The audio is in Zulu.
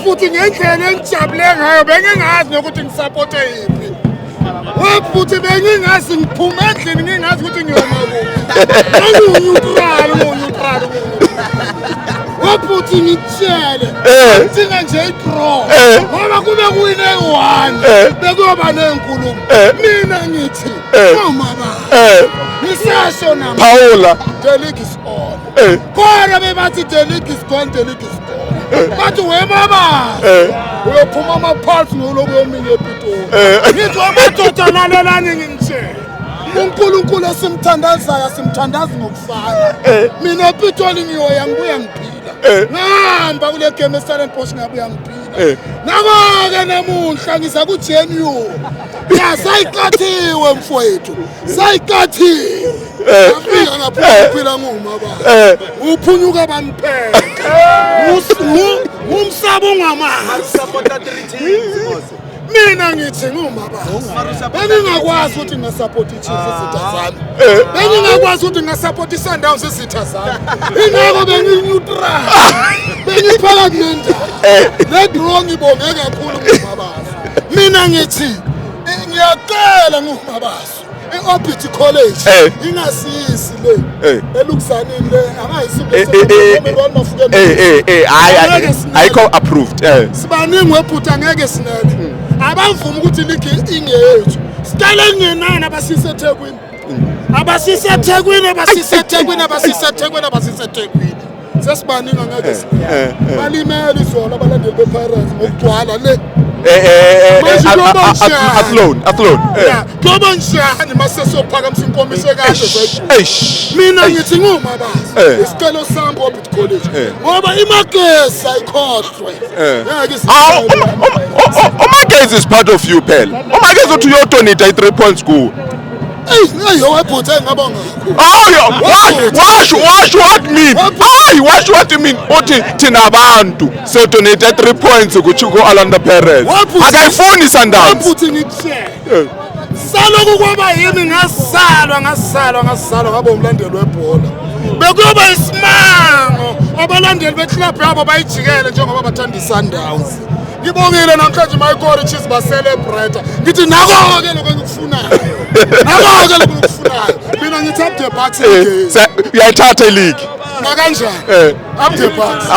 Webhuti, ngendlela engijabule ngayo, bengingazi nokuthi ngisupporte yiphi. Webhuti, bengingazi, ngiphuma endlini ngingazi ukuthi ngiyoma kuphi. Ngiwu-neutral, ngiwu-neutral. Webhuti, ngikutshele, ngidinga nje i-draw ngoba kube kuwine eyi-one, bekuyoba ney'nkulumo. Mina ngithi ngomababa, ngisasho nama, Paola. The league is on. Khona bebathi the league is gone, the league is gone. Bathi webaba, uyophuma amaphalsi noloku yominye ePitoli. Ngithi wamadoda, lalelani ngingitshele, uNkulunkulu esimthandazayo asimthandazi ngokufana. Mina ePitoli ngiyoya, ngibuya ngiphila. Ngihamba kule game eStellenbosch, ngabuya ngiphila. Nako-ke namuhla ngiza ku-genuine ya, sayiqathiwe mfowethu, sayiqathiwe. Ngafika ngaphuma ngiphila ngumababa, uphunyuka bamphethe ngumsaba ongamazi. Supporta three teams, boss. Mina ngithi ngumababa, bengingakwazi ukuthi ngingasapota i-Chiefs, izitha zami. Bengingakwazi ukuthi ngingasapota i-Sundowns, izitha zami. Ingakho bengiyi-neutral, bengiphakathi nendawo. Le draw ngibonge kakhulu ngumabaso. Mina ngithi ngiyacela ngumabaso, i-Orbit College ingasisi le elukuzanini le angayisi. Hayi. Angeke sinele. Ayikho approved. Sibaningi webhuti, angeke sinele. Abavuma ukuthi ligi ingeyethu, sicela kungenani abasise eThekwini, abasise eThekwini, abasise eThekwini, abasise eThekwini, abasise eThekwini. Sesibaningi, angeke sinele. Balimele izolo abalandeli be-Pirates ngokugcwala le. Manje kuyoba njani? Athlone, Athlone. Ya, kuyoba njani mase siyophakamisa inkomishi ekade? Eish. Mina ngithi ngumabazi, isicelo sami Orbit College, ngoba iMagesi ayikhohlwe. Ngeke. Awu, uMagesi is part of you phela. UMagesi uthi uyodonate i-3 points kuwe. Eyi, webhuti, engingabonga kakhulu. Awu, washo washo what mean? Hayi, washo what you mean? Uthi thina abantu siyodonate 3 points ku Orlando Pirates. Akayifuni Sundowns. Webhuti, ngikutshele, saloku kwaba yimi ngasalwa, ngasalwa, ngasalwa, ngaba umlandeli webhola. Bekuyoba isimango abalandeli beklabhu yabo bayijikele njengoba bathanda i-Sundowns. Ngibongile namhlanje mayikora iChiefs, bacelebrate. Ngithi nako-ke lokho engikufunayo, nako-ke lokho engikufunayo. Mina ngithi up the Bucks. Uyayithatha ileague. Nakanjani. Up the Bucks.